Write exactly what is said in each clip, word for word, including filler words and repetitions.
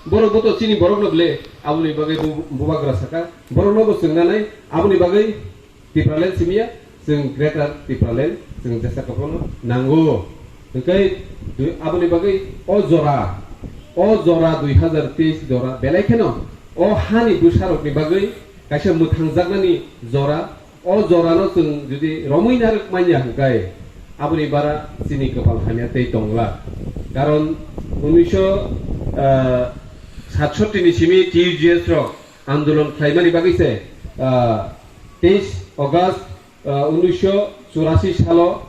Borok bo to chini borok no ble, aboni bagwi bu-, bubagra saka. Borok no bo chwng nanai, aboni bagwi Tipraland simiya, chwng Greater Tipraland, chwng jesa kophano nango. Hwnkhe dui-, aboni bagwi o jora, o jora dui hazar teis jora, belai kheno o hani bwsarokni bagwi kaisa mwthangjaknani jora, o jorano chwng jodi romwi narwk manya hwnkhe, aboni bara chini kwpal hamya tei tongla. Karon unisho, ah, satsotti ni simi T U G S rok andolon khlaimani bagwi se, ah, teis August, ah, unisho churasi salo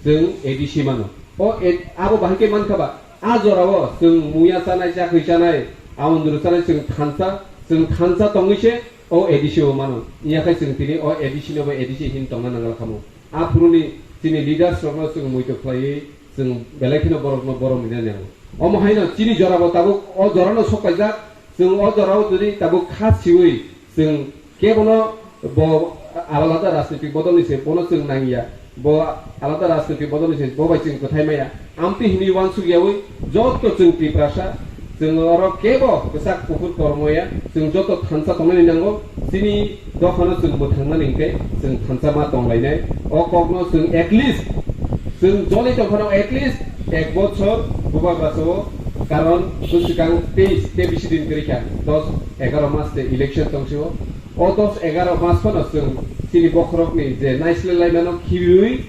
chwng A D C mano. O A-, abo bahai khe mankha ba, a jorao chwng muya chanai, chakhwi chanai, amondru chanai, chwng thansa, chwng thansa tongwi se o A D C o mano. Iya khai chwng tini o A D C no bo A D C hin tongna nangla khamu. Aphuruni chini leaders rokno chwng muitu khlaiwi chwng belai kheno borokno borom rina nango. Omo haino chini jorabo tabuk o jorano sok paijak, chwng o jorao jodi tabuk kha siwi chwng kebono bo alada rajnitik bodolni se bono chwng nangya, bo alada rajnitik bodolni se bo bai chwng kwthai maya. Amtwi hinwi uansuk yawi joto chwng Tiprasa, chwng oro kebo kwchak kuphur kormo ya, chwng joto thansa tongnani nango, chini dophano chwng mwthangnani hwnkhe chwng thansa ma tonglainai. O kokno chwng at least, chwng joli tongphano at least ek bochor bubagra sao, karon bwswkang teis tei bisi din kwrwi kha, dos egaro mas se election tongsio. O dos egaro mas phano chwng chini bokhorokni je naislelaimano khibiwi